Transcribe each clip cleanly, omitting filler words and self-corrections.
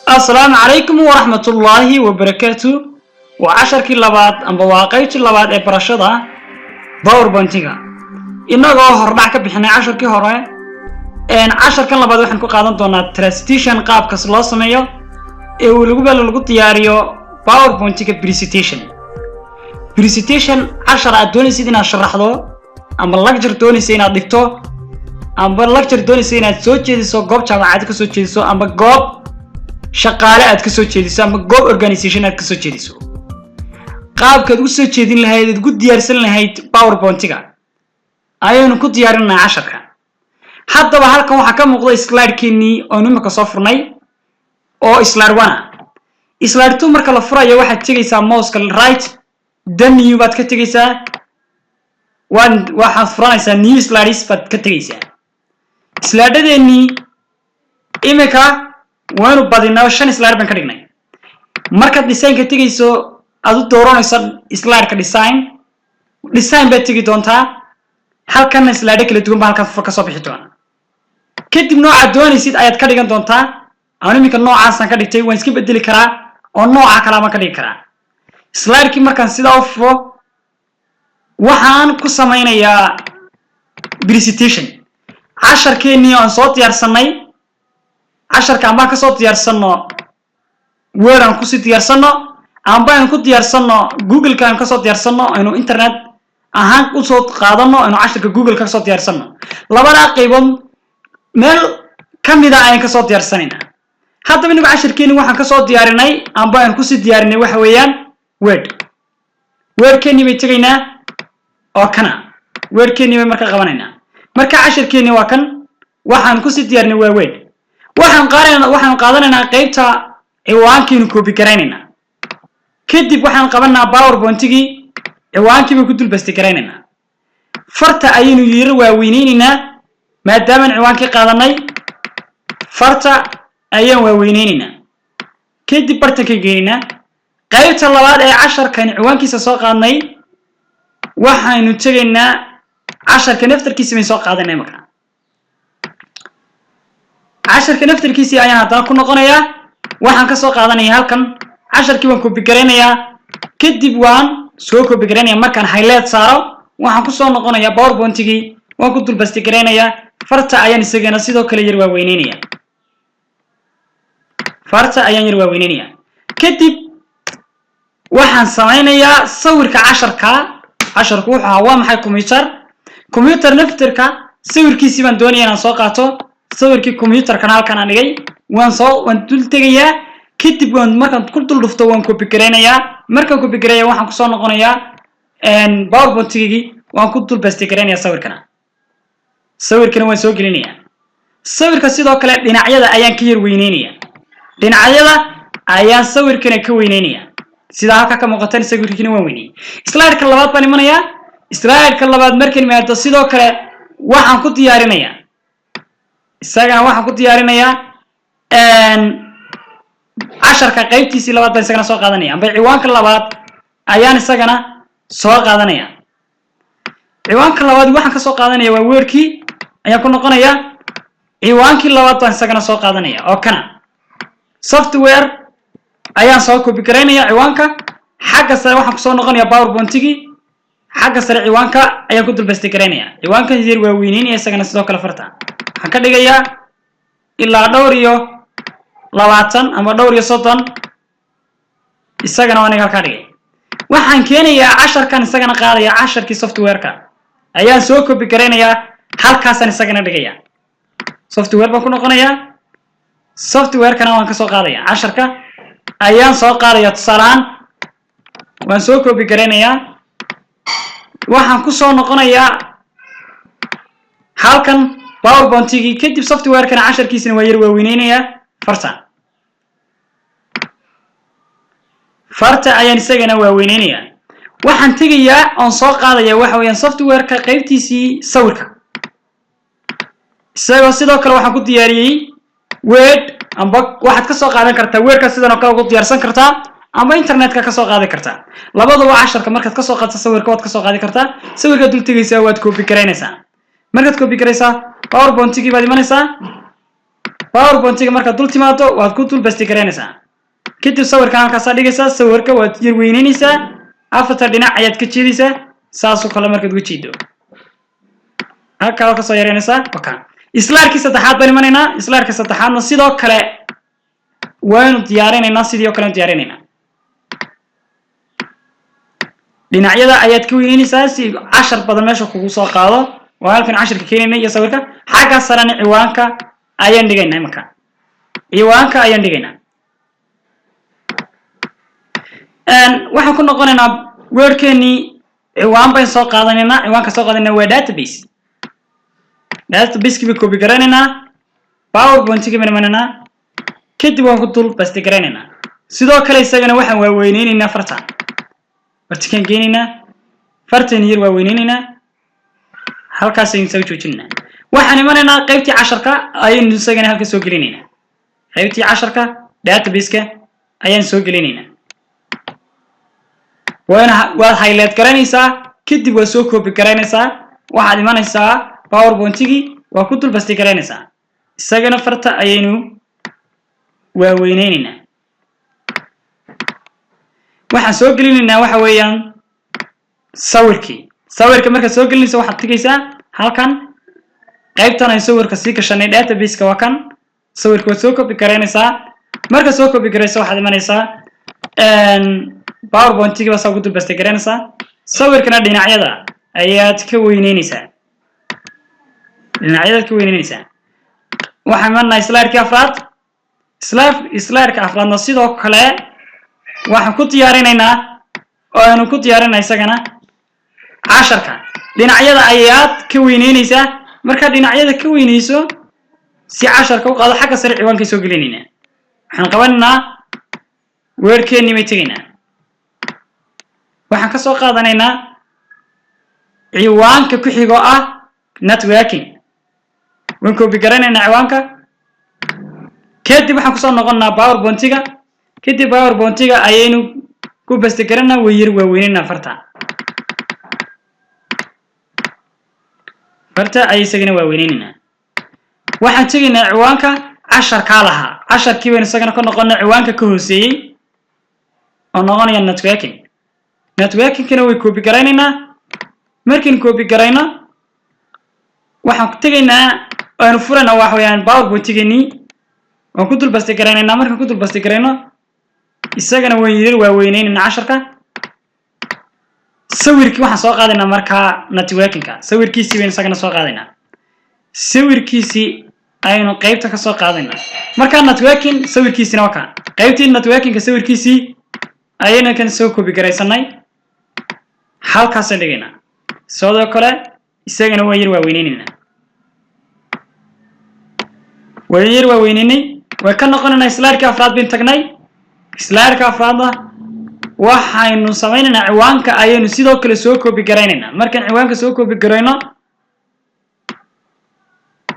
Asalaamu calaykum waraxmatullaahi wabarakaatu. Waa casharkii labaad amba waa qaybtii labaad ee barashada PowerPointiga. Inagoo hordhac ka bixinay casharkii hore, casharkan labaad waxaan ku qaadan doonaa presentation, qaabkas loo sameeyo ee uu lagu diyaariyo PowerPointiga presentation. Presentation, cashar aad doonaysid inaad sharaxdo ama lecture doonaysa inaad dhigto amba lecture doonaysa inaad soo jeediso, goob jaamacad ka soo jeediso amba goob shaqaale aad ka soo jeediso ama goob organization aad ka soo jeediso, qaabkaad ugu soo jeedin lahayd, aad ugu diyaarsan lahayd PowerPointiga ayaynu ku diyaarinaa casharka. Haddaba halkan waxaa ka muuqda slidekeenii oonu imika soo furnay oo slide one ah. Slide two marka la furayo, waxaad tegaysaa mouseka right, then new baad ka tegaysaa, waan waxaad furanaysaa new slides baad ka tegaysaa. Slidadeenii imika waynu badinaa, shan slide baan ka dhignay. Markaad designka tegayso, aad u dooranayso slideka design, design baad tegi doontaa. Halkanna slide kala duwan baa halkan kasoo bixi doona. Kadib noocaad doonaysid ayaad ka dhigan doontaa. Aan iminka noocaasaan ka dhigtay, waan iska bedeli karaa oo nooca kalaa baan ka dhigi karaa. Slidekii markaan sidaa u furo, waxaan ku samaynayaa presentation casharkeenii aan soo diyaarsanay. Casharka ambaan kasoo diyaarsanno Word, aan kusii diyaarsanno amba aynu ku diyaarsanno Google-ka, aynu kasoo diyaarsanno, aynu internet ahaan usoo qaadano, aynu casharka Google kasoo diyaarsanno. Labadaa qaybood meel kamida ayaan kasoo diyaarsanayna. Haddaba inagu casharkeeni waxaan kasoo diyaarinay amba aynu kusii diyaarinay waxa weeyaan Word. Wordkeenii bay tegaynaa oo kana Wordkeenii bay marka qabanaynaa. Marka casharkeeni waa kan, waxaan kusii diyaarinay waa Word. Waxaan qaadanaynaa qaybta ciwaankiinu, copy garaynaynaa. Kadib waxaan qabanaa PowerPointigii, ciwaankii baan ku dul paste garaynaynaa. Farta ayaynu yaro waaweyneynaynaa. Maadaamaan ciwaankii qaadanay, farta ayaan waaweyneynayna. Kadib bartanka geynaynaa. Qaybta labaad ee casharkan ciwaankiisa soo qaadnay, waxaynu tegaynaa casharka naftarkiisi bayn soo qaadanay. Marka casharka naftarkiisii ayaan haddana ku noqonayaa. Waxaan ka soo qaadanaya halkan casharkii, waan copy garaynayaa. Kadib waan soo copy garaynaya. Markaan highlight saaro, waxaan kusoo noqonayaa PowerPointigii, waan ku dul paste garaynayaa. Farta ayaan isagana sidoo kale yar waaweyneynayaa. Farta ayaan yar waaweyneynayaa. Kadib waxaan samaynayaa sawirka casharka. Casharku wuxuu ahaa "Waa maxay computer?" Computer naftirka sawirkiisii baan doonaya inaan soo qaato. Sawirkii computerkana halkan aan dhigay, waan dul tegayaa. Kadib waan markaan ku dul dhufto, waan copy garaynayaa. Markaan copy gareeya, waxaan kusoo noqonayaa PowerPointigii, waan ku dul paste garaynayaa sawirkana. Sawirkana waan soo gelinayaa. Sawirka sidoo kale dhinacyada ayaan ka yar weyneynaya. Dhinacyada ayaan sawirkana ka weyneynaya. Sidaa halka ka muuqatan, sawirkiina waan weyneyey. Slideka labaad baan imanayaa. Slideka labaad markaan imaado, sidoo kale waxaan ku diyaarinayaa, isagana waxaan ku diyaarinayaa casharka qaybtiisii labaad baan isagana soo qaadanaya, amba ciwaanka labaad ayaan isagana soo qaadanaya. Ciwaanka labaad waxaan ka soo qaadanaya waa Wordkii ayaan ku noqonaya. Ciwaankii labaad baan isagana soo qaadanaya oo kana software ayaan soo copy garaynaya. Ciwaanka xagga sare waxaan kusoo noqonaya PowerPointigii, xagga sare ciwaanka ayaan ku dul paste garaynaya. Ciwaankan yar waa weyneynaya isagana. Sidoo kale farta waxaan ka dhigayaa ilaa dhowr iyo 20 ama dhowr iyo 30. Isagana waa aniga halkaa dhigay. Waxaan keenayaa casharkan, isagana qaadaya. Casharkii softwareka ayaan soo copy garaynayaa, halkaasaan isagana dhigaya. Software baan ku noqonayaa, softwarekana waan kasoo qaadaya. Casharka ayaan soo qaadaya. Tusaalehaan waan soo copy garaynayaa. Waxaan kusoo noqonayaa halkan PowerPointigii. Kadib softwarekana casharkiisana waa yar waaweyneynayaa. Farta ayaan isagana waaweyneynaya. Waxaan tegayaa oon soo qaadaya waxa weeyaan softwareka qaybtiisii sawirka. Isagoo sidoo kale waxaan ku diyaariyey Word, amba waxaad kasoo qaadan kartaa Wordka sidan oo kale ugu diyaarsan kartaa, amba internetka kasoo qaadi kartaa. Labadaba casharka markaad kasoo qaadto sawirka, waad kasoo qaadi kartaa. Sawirkaad dul tegaysaa, waad copy garaynaysaa. Markaad copy garaysaa, PowerPointigii baad imanaysaa. PowerPointiga markaad dul timaado, waad ku dul paste garaynaysaa. Kadib sawirkan halkaasaa dhigaysaa. Sawirka waad yar weyneynaysaa, afarta dhinac ayaad ka jeedaysaa. Saasoo kale markaad uga jeedo, halkaa kasoo yareynaysaa. Waka slidekii saddexaad baan imanaynaa. Slideka saddexaadna sidoo kale waynu diyaarinaynaa, sidii oo kale aynu diyaarinaynaa. Dhinacyada ayaad ka weyneynaysaa si cashar badan meesha kugu soo qaado. Waa halkan cashirka keenayna iyo sawirka. Xagga sarena ciwaanka ayaan dhigaynaa. Imanka ciwaanka ayaan dhigaynaa. Waxaan ku noqonaynaa Wordkeenii. Ciwaan bayn soo qaadanaynaa. Ciwaanka soo qaadanayna waa database. Database-kii bay copy garaynaynaa, PowerPoint-kii baynu imanaynaa, kadib waan ku dul paste garaynaynaa. Sidoo kale isagana waxaan waaweyneynayna farta, fartikaan geenaynaa, fartan yar waaweyneynayna, halkaas ayaynu isaga joojinaynaa. Waxaan imanaynaa qaybtii casharka, ayaynu isagana halka soo gelinaynaa. Qaybtii casharka database-ka ayaan soo gelinaynaa. Waana waad highlight garanaysaa, kadib waad soo copy garaynaysaa. Waxaad imanaysaa PowerPointigii, waa ku dul paste garaynaysaa. Isagana farta ayaynu waaweyneynayna. Waxaan soo gelinaynaa waxa weeyaan sawirkii. Sawirka markaad soo gelinaysa, waxaad tegaysaa halkan qaybtan ay sawirka sii gashanay. Database-ka waa kan. Sawirka waad soo copy garaynaysaa. Markaad soo copy garayso, waxaad imanaysaa PowerPointigii, baa saa ugu dul paste garaynaysaa. Sawirkana dhinacyada ayaad ka weyneynaysaa, dhinacyadaad ka weyneynaysaa. Waxaan imanaa slidekii afraad. Slideka afraadna sidoo kale waxaan ku diyaarinaynaa oo aynu ku diyaarinaa isagana casharka. Dhinacyada ayaad ka weyneynaysaa. Markaad dhinacyada ka weyneyso si casharka u qaado, xagga sare ciwaankay soo gelinaynaa. Waxaan qabanaynaa Wordkeennii bay tegaynaa. Waxaan ka soo qaadanaynaa ciwaanka ku xigoo ah networking. Waan copy garanaynaa ciwaanka. Kadib waxaan kusoo noqonnaa PowerPointiga. Kadib PowerPointiga ayaynu ku paste garanaa. Way yar waaweynayna farta, farta ayay isagana waaweyneynayna. Waxaan tegaynaa ciwaanka casharkaa lahaa. Casharkii baynu isagana ka noqonnaa ciwaanka ka hooseeyey oo noqonaya networking. Networkingkana way copy garaynaynaa. Markaynu copy garayno, waxaan ku tegaynaa, aynu furaynaa waxa weeyaan PowerPointigeenii. Waan ku dul paste garaynaynaa. Markaan ku dul paste garayno, isagana waan yar waaweyneynayna casharka. Sawirkii waxaan soo qaadaynaa markaa networkingka sawirkiisii baynu isagana soo qaadaynaa. Sawirkiisii aynu qaybta ka soo qaadaynaa. Markaa networking sawirkiisina waa kaa. Qaybtii networkingka sawirkiisii ayayna kan soo copy garaysanay, halkaasaan dhigaynaa. Sidoo kale isagana waan yar waaweyneynayna, waan yar waaweyneynay. Way ka noqonaynaa. Slideka afraad baynu tagnay. Slideka afraadna waxaynu samaynaynaa ciwaanka ayaynu sidoo kale soo copy garaynaynaa. Markaan ciwaanka soo copy garayno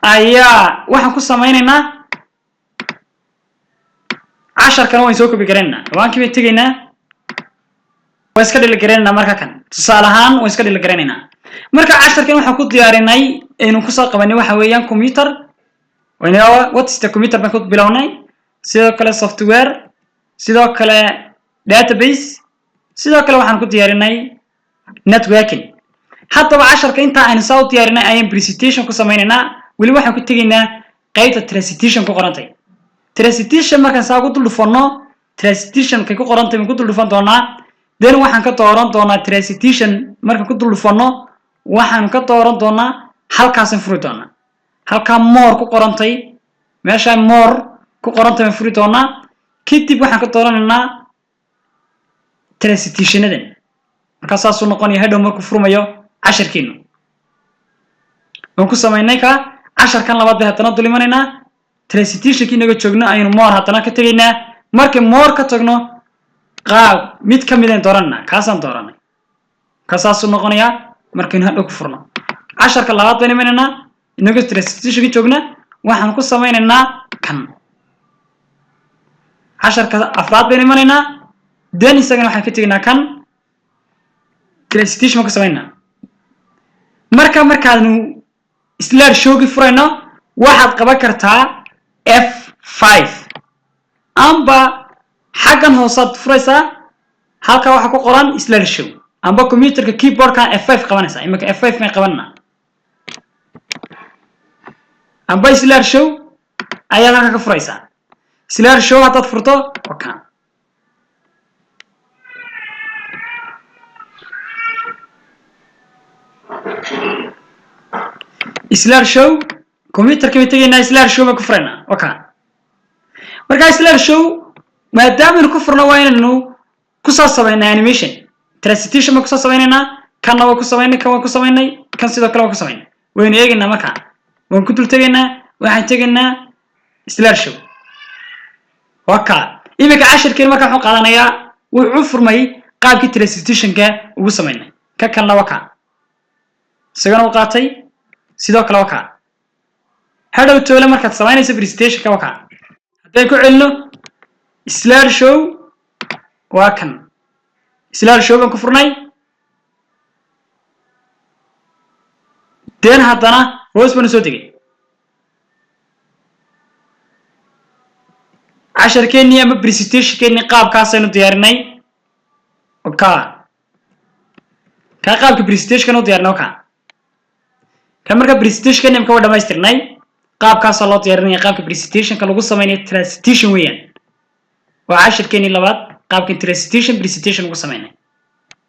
ayaa waxaan ku samaynaynaa casharkana waan soo copy garaynaynaa. Ciwaankii bay tegaynaa, waan iska delete garaynaynaa. Marka kan tusaale ahaan waan iska delete garaynaynaa. Marka casharkan waxaan ku diyaarinay, aynu kusoo qabanay waxa weeyaan computer. What is the computer baan ku bilownay, sidoo kale software, sidoo kale database, sidoo kale waxaan ku diyaarinay networking. Haddaba casharka intaa aynu saa u diyaarinay ayaan presentation ku samaynaynaa. Weli waxaan ku tegaynaa qaybta presentation ku qorantay. Presentation markaan saa ugu dul dhufanno, presentationkay ku qorantay baan ku dul dhufan doonaa. Then waxaan ka dooran doonaa presentation. Markaan ku dul dhufanno, waxaan ka dooran doonaa, halkaasaan furi doonaa, halkaa more ku qorantay. Meeshaa more ku qorantay baan furi doonaa. Kadib waxaan ka dooranaynaa presentationadan. Markaa saasuu noqonaya hadhow markuu furmayo casharkiinu. Waan ku samaynay ka. Casharkan labaad bay haddana dul imanaynaa. Presentationkii inaga joogno aynu more haddana ka tegaynaa. Markay more ka tagno, qaab mid ka midaan dooranaa. Kaasaan dooranay. Ka saasuu noqonayaa markaynu hadhow ku furno. Casharka labaad baynu imanaynaa. Inaga presentationkii joogna waxaan ku samaynaynaa kan. Casharka afraad baynu imanaynaa. Then isagana waxaan ka tegaynaa kan, presentation baan ku samaynaa. Marka markaanu slide showgi furayno, waxaad qaban kartaa F5 amba xaggan hoosaad furaysaa. Halkaa waxaa ku qoran slide show, amba computerka keyboardka F5 qabanaysaa. Iminka F5 may qabanna, amba slide show ayaad halka ka furaysaa. Slide show haddaad furto, waa kan. Slide show computerka bay tegaynaa, slide show baan ku furaynaa, waa kan. Markaa slide show maadaamaynu ku furno, waa inaynu kusoo samaynaa animation transition baan kusoo samaynaynaa. Kanna waa ku samaynay, kan waan ku samaynay, kan sidoo kale waan ku samaynay. Waynu eegaynaa. Markaa waan ku dul tegaynaa, waxaan tegaynaa slide show, waa kaa. Iminka cashirkeen markaa wuxuu qaadanayaa, wuxuu furmay qaabkii transitionka ugu samaynay. Ka kalena waa kaa, isagana u qaatay sidoo kale, waa kaa. Hadhow toole markaad samaynayso presentationka, waa kaa. Haddaan ku celino slide show, waa kan, slide show baan ku furnay. Den haddana hoos baan usoo degay casharkeennii ama presentationkeennii, qaabkaasaynu diyaarinay. Ka kaa qaabka presentationkan u diyaarinay ka ka marka presentationkeeni imka waa dhamaystirnay. Qaabkaasaa loo diyaarinaya, qaabka presentationka lagu samaynayo transition weeyaan. Waa cashirkeenii labaad, qaabka transition presentation ugu samaynay.